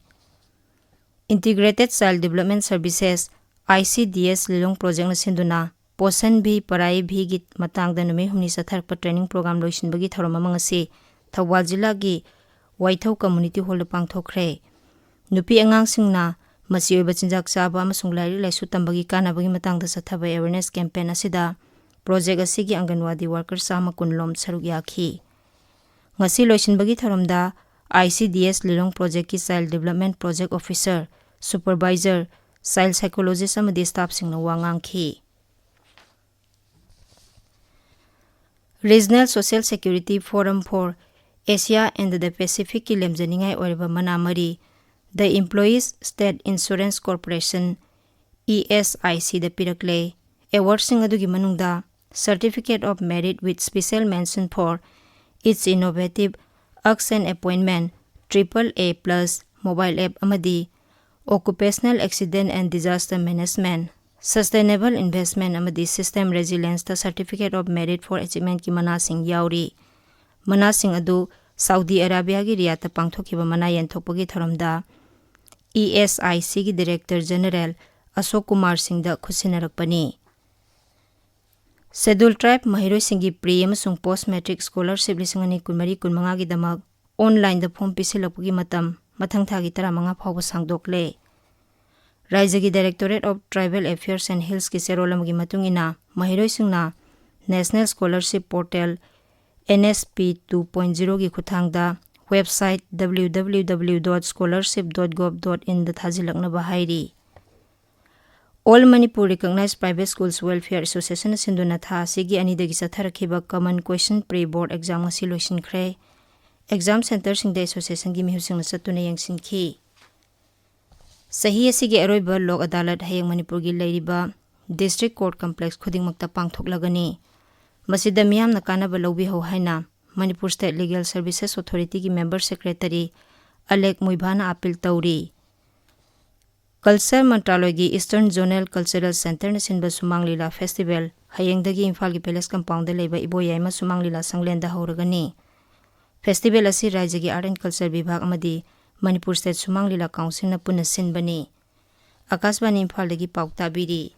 Integrated Child Development Services, I C D S ꯂꯤꯂꯣꯡ projectꯅ ꯁꯤꯟꯗꯨꯅ ꯄꯣꯁꯟ ꯚꯤ ꯄꯔꯥꯏ ꯚꯤꯒꯤ ꯃꯇꯥꯡꯗ ꯅꯨꯃꯤꯠ ꯍꯨꯝꯅꯤ ꯆꯠꯊꯔꯛꯄ training program ꯂꯣꯏꯁꯤꯟꯕꯒꯤ ꯊꯧꯔꯝ ꯑꯃ ꯉꯁꯤ ꯊꯧꯕꯥꯜ ꯖꯤꯂꯥꯒꯤ ꯋꯥꯏꯊꯧ Community Hallꯗ ꯄꯥꯡꯊꯣꯛꯈ꯭ꯔꯦ꯫ ꯅꯨꯄꯤ ꯑꯉꯥꯡꯁꯤꯡꯅ ꯃꯆꯤ ꯑꯣꯏꯕ ꯆꯤꯟꯖꯥꯛ ꯆꯥꯕ ꯑꯃꯁꯨꯡ ꯂꯥꯏꯔꯤꯛ ꯂꯥꯏꯁꯨ ꯇꯝꯕꯒꯤ ꯀꯥꯟꯅꯕꯒꯤ ꯃꯇꯥꯡꯗ ꯆꯠꯊꯕ awareness campaign ꯑꯁꯤꯗ project ꯑꯁꯤꯒꯤ ꯑꯪꯒꯟꯋꯥꯗꯤ worker ꯆꯥꯝꯃ ꯀꯨꯟ ꯂꯣꯝ ꯁꯔꯨꯛ ꯌꯥꯈꯤ꯫ ꯉꯁꯤ ꯂꯣꯏꯁꯤꯟꯕꯒꯤ ꯊꯧꯔꯝꯗ I C D S Lilong projectꯀꯤ Child Development Project Officer, Supervisor, Child Psychologist ꯑꯃꯗꯤ staffꯁꯤꯡꯅ ꯋꯥ ꯉꯥꯡꯈꯤ꯫ Regional Social Security Forum for Asia and the Pacificꯀꯤ ꯂꯦꯝꯖꯅꯤꯡꯉꯥꯏ ꯑꯣꯏꯔꯕ ꯃꯅꯥ ꯃꯔꯤ, The Employees State Insurance Corporation, E S I Cꯗ ꯄꯤꯔꯛꯂꯦ꯫ Awardꯁꯤꯡ ꯑꯗꯨꯒꯤ ꯃꯅꯨꯡꯗ Certificate of Merit with Special Mention for its Innovative Action Appointment, triple A plus mobile app ꯑꯃꯗꯤ Occupational Accident and Disaster Management, Sustainable Investment ꯑꯃꯗꯤ System Resilienceꯇ Certificate of Merit for Achievementꯀꯤ ꯃꯅꯥꯁꯤꯡ ꯌꯥꯎꯔꯤ꯫ ꯃꯅꯥꯁꯤꯡ ꯑꯗꯨ Saudi ꯑꯔꯥꯕꯤꯌꯥꯒꯤ ꯔꯤꯌꯥꯗꯇ ꯄꯥꯡꯊꯣꯛꯈꯤꯕ ꯃꯅꯥ ꯌꯦꯟꯊꯣꯛꯄꯒꯤ ꯊꯧꯔꯝꯗ E S I Cꯒꯤ Director General ꯑꯁꯣꯛ ꯀꯨꯃꯥꯔ ꯁꯤꯡꯗ ꯈꯨꯠꯁꯤꯟꯅꯔꯛꯄꯅꯤ꯫ Scheduled Tribe ꯃꯍꯩꯔꯣꯏꯁꯤꯡꯒꯤ pre ꯑꯃꯁꯨꯡ post matric scholarship ꯂꯤꯁꯤꯡ ꯑꯅꯤ ꯀꯨꯟꯃꯔꯤ ꯀꯨꯟꯃꯉꯥꯒꯤꯗꯃꯛ onlineꯗ form ꯄꯤꯁꯤꯜꯂꯛꯄꯒꯤ ꯃꯇꯝ ꯃꯊꯪ ꯊꯥꯒꯤ ꯇꯔꯥꯃꯉꯥ ꯐꯥꯎꯕ ꯁꯥꯡꯗꯣꯛꯂꯦ꯫ ꯔꯥꯏꯖ꯭ꯌꯒꯤ Directorate of Tribal Affairs and Hillsꯀꯤ ꯆꯦꯔꯣꯜ ꯑꯃꯒꯤ ꯃꯇꯨꯡ ꯏꯟꯅ, ꯃꯍꯩꯔꯣꯏꯁꯤꯡꯅ National Scholarship Portal, N S P two point zeroꯒꯤ ꯈꯨꯠꯊꯥꯡꯗ website W W W dot scholarship dot gov dot inꯗ ꯊꯥꯖꯤꯜꯂꯛꯅꯕ ꯍꯥꯏꯔꯤ꯫ All Manipur Recognized Private Schools Welfare Associationꯅ ꯁꯤꯟꯗꯨꯅ ꯊꯥ ꯑꯁꯤꯒꯤ ꯑꯅꯤꯗꯒꯤ ꯆꯠꯊꯔꯛꯈꯤꯕ Common Question Pre-Board Exam ꯉꯁꯤ ꯂꯣꯏꯁꯤꯟꯈ꯭ꯔꯦ꯫ Exam centreꯁꯤꯡꯗ associationꯒꯤ ꯃꯤꯍꯨꯠꯁꯤꯡꯅ ꯆꯠꯇꯨꯅ ꯌꯦꯡꯁꯤꯟꯈꯤ꯫ ꯆꯍꯤ ꯑꯁꯤꯒꯤ ꯑꯔꯣꯏꯕ ꯂꯣꯛ ꯑꯗꯥꯂꯠ ꯍꯌꯦꯡ ꯃꯅꯤꯄꯨꯔꯒꯤ ꯂꯩꯔꯤꯕ District Court Complex ꯈꯨꯗꯤꯡꯃꯛꯇ ꯄꯥꯡꯊꯣꯛꯂꯒꯅꯤ꯫ ꯃꯁꯤꯗ ꯃꯤꯌꯥꯝꯅ ꯀꯥꯟꯅꯕ ꯂꯧꯕꯤꯍꯧ ꯍꯥꯏꯅ ꯃꯅꯤꯄꯨꯔ ꯁ꯭ꯇꯦꯠ ꯂꯤꯒꯦꯜ ꯁꯔꯚꯤꯁꯦꯁ ꯑꯣꯊꯣꯔꯤꯇꯤꯒꯤ ꯃꯦꯝꯕꯔ ꯁꯦꯀ꯭ꯔꯦꯇꯔꯤ ꯑꯂꯦꯛ ꯃꯨꯏꯚꯥꯅ ꯑꯥꯄꯤꯜ ꯇꯧꯔꯤ꯫ ꯀꯜꯆꯔ ꯃꯟꯇ꯭ꯔꯥꯂꯣꯏꯒꯤ ꯏꯁꯇꯔꯟ ꯖꯣꯅꯦꯜ ꯀꯜꯆꯔꯦꯜ ꯁꯦꯟꯇꯔꯅ ꯁꯤꯟꯕ ꯁꯨꯃꯥꯡ ꯂꯤꯂꯥ ꯐꯦꯁꯇꯤꯚꯦꯜ ꯍꯌꯦꯡꯗꯒꯤ ꯏꯝꯐꯥꯜꯒꯤ ꯄꯦꯂꯦꯁ ꯀꯝꯄꯥꯎꯟꯗ ꯂꯩꯕ ꯏꯕꯣꯌꯥꯏꯃ ꯁꯨꯃꯥꯡ ꯂꯤꯂꯥ ꯁꯪꯂꯦꯟꯗ ꯍꯧꯔꯒꯅꯤ꯫ ꯐꯦꯁꯇꯤꯚꯦꯜ ꯑꯁꯤ ꯔꯥꯏꯖ꯭ꯌꯒꯤ ꯑꯥꯔꯠ ꯑꯦꯟ ꯀꯜꯆꯔ ꯕꯤꯚꯥꯒ ꯑꯃꯗꯤ ꯃꯅꯤꯄꯨꯔ ꯁ꯭ꯇꯦꯠ ꯁꯨꯃꯥꯡ ꯂꯤꯂꯥ ꯀꯥꯎꯟꯁꯤꯜꯅ ꯄꯨꯟꯅ ꯁꯤꯟꯕꯅꯤ꯫ ꯑꯀꯥꯁꯕꯥꯅꯤ ꯏꯝꯐꯥꯜꯗꯒꯤ ꯄꯥꯎ ꯇꯥꯕꯤꯔꯤ꯫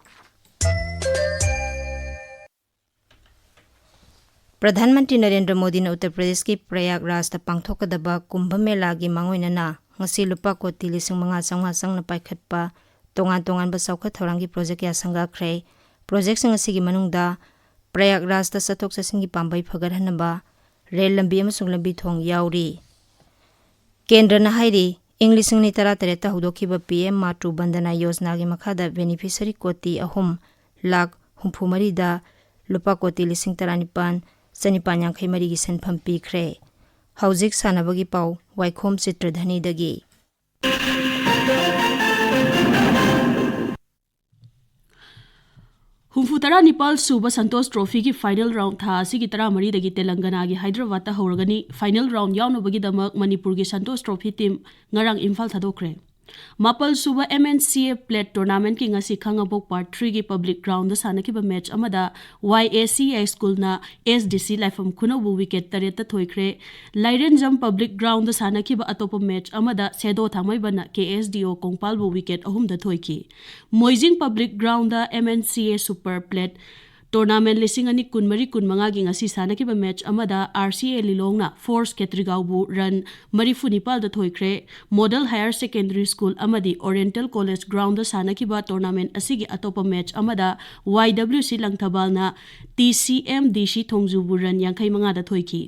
ꯄ꯭ꯔꯙꯥꯟ ꯃꯟꯇ꯭ꯔꯤ ꯅꯔꯦꯟꯗ꯭ꯔ ꯃꯣꯗꯤꯅ ꯎꯠꯇꯔ ꯄ꯭ꯔꯗꯦꯁꯀꯤ ꯄ꯭ꯔꯌꯥꯒꯔꯥꯖꯇ ꯄꯥꯡꯊꯣꯛꯀꯗꯕ ꯀꯨꯝꯚ ꯃꯦꯂꯥꯒꯤ ꯃꯥꯡꯑꯣꯏꯅꯅ ꯉꯁꯤ ꯂꯨꯄꯥ ꯀꯣꯇꯤ ꯂꯤꯁꯤꯡ ꯃꯉꯥ ꯆꯥꯝꯃꯉꯥ ꯆꯪꯅ ꯄꯥꯏꯈꯠꯄ ꯇꯣꯉꯥꯟ ꯇꯣꯉꯥꯟꯕ ꯆꯥꯎꯈꯠ ꯊꯧꯔꯥꯡꯒꯤ ꯄ꯭ꯔꯣꯖꯦꯛ ꯀꯌꯥ ꯁꯪꯒꯥꯈ꯭ꯔꯦ꯫ ꯄ꯭ꯔꯣꯖꯦꯛꯁꯤꯡ ꯑꯁꯤꯒꯤ ꯃꯅꯨꯡꯗ ꯄ꯭ꯔꯌꯥꯒꯔꯥꯖꯇ ꯆꯠꯊꯣꯛ ꯆꯠꯁꯤꯟꯒꯤ ꯄꯥꯝꯕꯩ ꯐꯒꯠꯍꯟꯅꯕ ꯔꯦꯜ ꯂꯝꯕꯤ ꯑꯃꯁꯨꯡ ꯂꯝꯕꯤ ꯊꯣꯡ ꯌꯥꯎꯔꯤ꯫ ꯀꯦꯟꯗ꯭ꯔꯅ ꯍꯥꯏꯔꯤ, ꯏꯪ ꯂꯤꯁꯤꯡ ꯑꯅꯤ ꯇꯔꯥꯇꯔꯦꯠꯇ ꯍꯧꯗꯣꯛꯈꯤꯕ ꯄꯤ ꯑꯦꯝ ꯃꯥꯇ꯭ꯔꯨ ꯕꯟꯗꯅꯥ ꯌꯣꯖꯅꯥꯒꯤ ꯃꯈꯥꯗ ꯕꯦꯅꯤꯐꯤꯁꯔꯤ ꯀꯣꯇꯤ ꯑꯍꯨꯝ ꯂꯥꯈ ꯍꯨꯝꯐꯨ ꯃꯔꯤꯗ ꯂꯨꯄꯥ ꯀꯣꯇꯤ ꯂꯤꯁꯤꯡ ꯇꯔꯥꯅꯤꯄꯥꯟ ꯆꯅꯤꯄꯥꯟ ꯌꯥꯡꯈꯩ ꯃꯔꯤꯒꯤ ꯁꯦꯟꯐꯝ ꯄꯤꯈ꯭ꯔꯦ꯫ ꯍꯧꯖꯤꯛ ꯁꯥꯟꯅꯕꯒꯤ ꯄꯥꯎ, ꯋꯥꯏꯈꯣꯝ ꯆꯤꯇ꯭ꯔꯙꯅꯤꯗꯒꯤ꯫ ꯍꯨꯝꯐꯨ ꯇꯔꯥꯅꯤꯄꯥꯜ ꯁꯨꯕ ꯁꯟꯇꯣꯁ ꯇ꯭ꯔꯣꯐꯤꯒꯤ ꯐꯥꯏꯅꯦꯜ ꯔꯥꯎꯟ ꯊꯥ ꯑꯁꯤꯒꯤ ꯇꯔꯥꯃꯔꯤꯗꯒꯤ ꯇꯦꯂꯪꯒꯅꯥꯒꯤ ꯍꯥꯏꯗ꯭ꯔꯕꯥꯗꯇ ꯍꯧꯔꯒꯅꯤ꯫ ꯐꯥꯏꯅꯦꯜ ꯔꯥꯎꯟ ꯌꯥꯎꯅꯕꯒꯤꯗꯃꯛ ꯃꯅꯤꯄꯨꯔꯒꯤ ꯁꯟꯇꯣꯁ ꯇ꯭ꯔꯣꯐꯤ ꯇꯤꯝ ꯉꯔꯥꯡ ꯏꯝꯐꯥꯜ ꯊꯥꯗꯣꯛꯈ꯭ꯔꯦ꯫ ꯃꯥꯄꯜ ꯁꯨꯕ ꯑꯦꯝ ꯑꯦꯟ ꯁꯤ ꯑꯦ ꯄ꯭ꯂꯦꯠ ꯇꯣꯔꯅꯥꯃꯦꯟꯠꯀꯤ ꯉꯁꯤ ꯈꯥꯉꯕꯣꯛ ꯄꯥꯔꯠ ꯊ꯭ꯔꯤꯒꯤ ꯄꯕ꯭ꯂꯤꯛ ꯒ꯭ꯔꯥꯎꯟꯗ ꯁꯥꯟꯅꯈꯤꯕ ꯃꯦꯠꯆ ꯑꯃꯗ ꯋꯥꯏ ꯑꯦ ꯁꯤ ꯑꯥꯏ ꯁ꯭ꯀꯨꯜꯅ ꯑꯦꯁ ꯗꯤ ꯁꯤ ꯂꯥꯏꯐꯝ ꯈꯨꯅꯧꯕꯨ ꯋꯤꯀꯦꯠ ꯇꯔꯦꯠꯇ ꯊꯣꯏꯈ꯭ꯔꯦ꯫ ꯂꯥꯏꯔꯦꯟꯖꯝ ꯄꯕ꯭ꯂꯤꯛ ꯒ꯭ꯔꯥꯎꯟꯗ ꯁꯥꯟꯅꯈꯤꯕ ꯑꯇꯣꯞꯄ ꯃꯦꯠꯆ ꯑꯃꯗ ꯁꯦꯗꯣ ꯊꯥꯡꯃꯩꯕꯟꯅ ꯀꯦ ꯑꯦꯁ ꯗꯤ ꯑꯣ ꯀꯣꯡꯄꯥꯜꯕꯨ ꯋꯤꯀꯦꯠ ꯑꯍꯨꯝꯗ ꯊꯣꯏꯈꯤ꯫ ꯃꯣꯏꯖꯤꯡ public ground M N C A super plate tournament ꯂꯤꯁꯤꯡ ꯑꯅꯤ ꯀꯨꯟꯃꯔꯤ ꯀꯨꯟꯃꯉꯥꯒꯤ ꯉꯁꯤ ꯁꯥꯟꯅꯈꯤꯕ ꯃꯦꯠꯆ ꯑꯃꯗ ꯑꯥꯔ ꯁꯤ ꯑꯦ ꯂꯤꯂꯣꯡꯅ ꯐꯣꯔꯁ ꯈꯦꯇ꯭ꯔꯤꯒꯥꯎꯕꯨ ꯔꯟ ꯃꯔꯤꯐꯨ ꯅꯤꯄꯥꯜꯗ ꯊꯣꯏꯈ꯭ꯔꯦ꯫ ꯃꯣꯗꯦꯜ ꯍꯥꯌꯔ ꯁꯦꯀꯦꯟꯗꯔꯤ ꯁ꯭ꯀꯨꯜ ꯑꯃꯗꯤ ꯑꯣꯔꯤꯌꯦꯟꯇꯦꯜ ꯀꯣꯂꯦꯖ ꯒ꯭ꯔꯥꯎꯟꯗ ꯁꯥꯟꯅꯈꯤꯕ ꯇꯣꯔꯅꯥꯃꯦꯟꯠ ꯑꯁꯤꯒꯤ ꯑꯇꯣꯞꯄ ꯃꯦꯠꯆ ꯑꯃꯗ ꯋꯥꯏ ꯗꯕ꯭ꯂꯤꯎ ꯁꯤ ꯂꯪꯊꯕꯥꯜꯅ ꯇꯤ ꯁꯤ ꯑꯦꯝ ꯗꯤ ꯁꯤ ꯊꯣꯡꯖꯨꯕꯨ ꯔꯟ ꯌꯥꯡꯈꯩ ꯃꯉꯥꯗ ꯊꯣꯏꯈꯤ꯫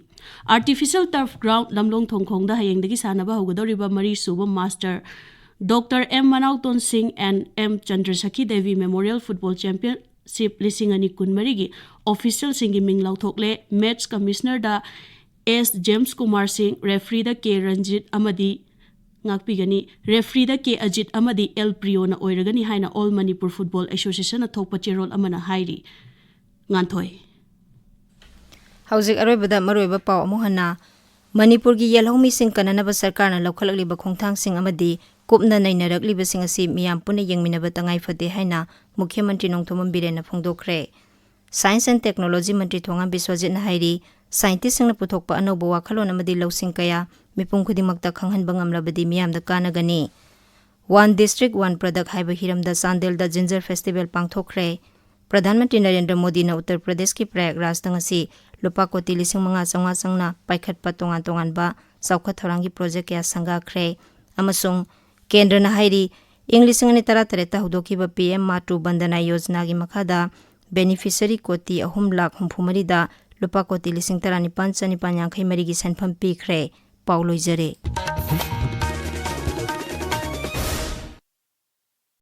ꯑꯥꯔꯇꯤꯐꯤꯁꯤꯌꯦꯜ ꯇꯔꯐ ꯒ꯭ꯔꯥꯎꯟ ꯂꯝꯂꯣꯡ ꯊꯣꯡꯈꯣꯡꯗ ꯍꯌꯦꯡꯗꯒꯤ ꯁꯥꯟꯅꯕ ꯍꯧꯒꯗꯧꯔꯤꯕ ꯃꯔꯤꯁꯨꯕ master doctor M Manaoton Singh N M Chandrasakhi Devi memorial football championship ꯂꯤꯁꯤꯡ ꯑꯅꯤ ꯀꯨꯟꯃꯔꯤꯒꯤ ꯑꯣꯐꯤꯁꯤꯌꯦꯜꯁꯤꯡꯒꯤ ꯃꯤꯡ ꯂꯥꯎꯊꯣꯛꯂꯦ꯫ ꯃꯦꯠꯆ ꯀꯃꯤꯁꯅꯔꯗ ꯑꯦꯁ ꯖꯦꯝꯁ ꯀꯨꯃꯥꯔ ꯁꯤꯡ, ꯔꯦꯐ꯭ꯔꯤꯗ ꯀꯦ ꯔꯟꯖꯤꯠ ꯑꯃꯗꯤ ꯉꯥꯛꯄꯤꯒꯅꯤ꯫ ꯔꯦꯐ꯭ꯔꯤꯗ ꯀꯦ ꯑꯖꯤꯠ ꯑꯃꯗꯤ ꯑꯦꯜ ꯄ꯭ꯔꯤꯌꯣꯅ ꯑꯣꯏꯔꯒꯅꯤ ꯍꯥꯏꯅ ꯑꯣꯜ ꯃꯅꯤꯄꯨꯔ ꯐꯨꯠꯕꯣꯜ ꯑꯦꯁꯣꯁꯤꯌꯦꯁꯟꯅ ꯊꯣꯛꯄ ꯆꯦꯔꯣꯜ ꯑꯃꯅ ꯍꯥꯏꯔꯤ꯫ ꯉꯥꯟꯊꯣꯏ꯫ ꯍꯧꯖꯤꯛ ꯑꯔꯣꯏꯕꯗ ꯃꯔꯨꯑꯣꯏꯕ ꯄꯥꯎ ꯑꯃꯨꯛ ꯍꯟꯅ꯫ ꯃꯅꯤꯄꯨꯔꯒꯤ ꯌꯦꯜꯍꯧꯃꯤꯁꯤꯡ ꯀꯟꯅꯅꯕ ꯁꯔꯀꯥꯔꯅ ꯂꯧꯈꯠꯂꯛꯂꯤꯕ ꯈꯣꯡꯊꯥꯡꯁꯤꯡ ꯑꯃꯗꯤ ꯀꯨꯞꯅ ꯅꯩꯅꯔꯛꯂꯤꯕꯁꯤꯡ ꯑꯁꯤ ꯃꯤꯌꯥꯝ ꯄꯨꯟꯅ ꯌꯦꯡꯃꯤꯟꯅꯕ ꯇꯉꯥꯏ ꯐꯗꯦ ꯍꯥꯏꯅ ꯃꯨꯈ꯭ꯌ ꯃꯟꯇ꯭ꯔꯤ ꯅꯣꯡꯊꯣꯝꯕꯝ ꯕꯤꯔꯦꯟꯅ ꯐꯣꯡꯗꯣꯛꯈ꯭ꯔꯦ꯫ Science and Technology ꯃꯟꯇ꯭ꯔꯤ ꯊꯣꯉꯥꯝ ꯕꯤꯁ꯭ꯋꯖꯤꯠꯅ ꯍꯥꯏꯔꯤ, scientistꯁꯤꯡꯅ ꯄꯨꯊꯣꯛꯄ ꯑꯅꯧꯕ ꯋꯥꯈꯜꯂꯣꯟ ꯑꯃꯗꯤ ꯂꯧꯁꯤꯡ ꯀꯌꯥ ꯃꯤꯄꯨꯝ ꯈꯨꯗꯤꯡꯃꯛꯇ ꯈꯪꯍꯟꯕ ꯉꯝꯂꯕꯗꯤ ꯃꯤꯌꯥꯝꯗ ꯀꯥꯟꯅꯒꯅꯤ꯫ One District One Product ꯍꯥꯏꯕ ꯍꯤꯔꯝꯗ ꯆꯥꯟꯗꯦꯜꯗ ꯖꯤꯟꯖꯔ ꯐꯦꯁꯇꯤꯚꯦꯜ ꯄꯥꯡꯊꯣꯛꯈ꯭ꯔꯦ꯫ ꯄ꯭ꯔꯙꯥꯟ ꯃꯟꯇ꯭ꯔꯤ ꯅꯔꯦꯟꯗ꯭ꯔ ꯃꯣꯗꯤꯅ ꯎꯠꯇꯔ ꯄ꯭ꯔꯗꯦꯁꯀꯤ ꯄ꯭ꯔꯌꯥꯒꯔꯥꯖꯇ ꯉꯁꯤ ꯂꯨꯄꯥ ꯀꯣꯇꯤ ꯂꯤꯁꯤꯡ ꯃꯉꯥ ꯆꯥꯝꯃꯉꯥ ꯆꯪꯅ ꯄꯥꯏꯈꯠꯄ ꯇꯣꯉꯥꯟ ꯇꯣꯉꯥꯟꯕ ꯆꯥꯎꯈꯠ ꯊꯧꯔꯥꯡꯒꯤ ꯄ꯭ꯔꯣꯖꯦꯛ ꯀꯌꯥ ꯁꯪꯒꯥꯈ꯭ꯔꯦ꯫ ꯑꯃꯁꯨꯡ ꯀꯦꯟꯗ꯭ꯔꯅ ꯍꯥꯏꯔꯤ, ꯏꯪ ꯂꯤꯁꯤꯡ ꯑꯅꯤ ꯇꯔꯥ ꯇꯔꯦꯠꯇ ꯍꯧꯗꯣꯛꯈꯤꯕ ꯄꯤ ꯑꯦꯝ ꯃꯥꯇ꯭ꯔꯨ ꯕꯟꯗꯅꯥ ꯌꯣꯖꯅꯥꯒꯤ ꯃꯈꯥꯗ ꯕꯦꯅꯤꯐꯤꯁꯔꯤ ꯀꯣꯇꯤ ꯑꯍꯨꯝ ꯂꯥꯈ ꯍꯨꯝꯐꯨ ꯃꯔꯤꯗ ꯂꯨꯄꯥ ꯀꯣꯇꯤ ꯂꯤꯁꯤꯡ ꯇꯔꯥꯅꯤꯄꯥꯟ ꯆꯅꯤꯄꯥꯟ ꯌꯥꯡꯈꯩ ꯃꯔꯤꯒꯤ ꯁꯦꯟꯐꯝ ꯄꯤꯈ꯭ꯔꯦ꯫ ꯄꯥꯎ ꯂꯣꯏꯖꯔꯦ꯫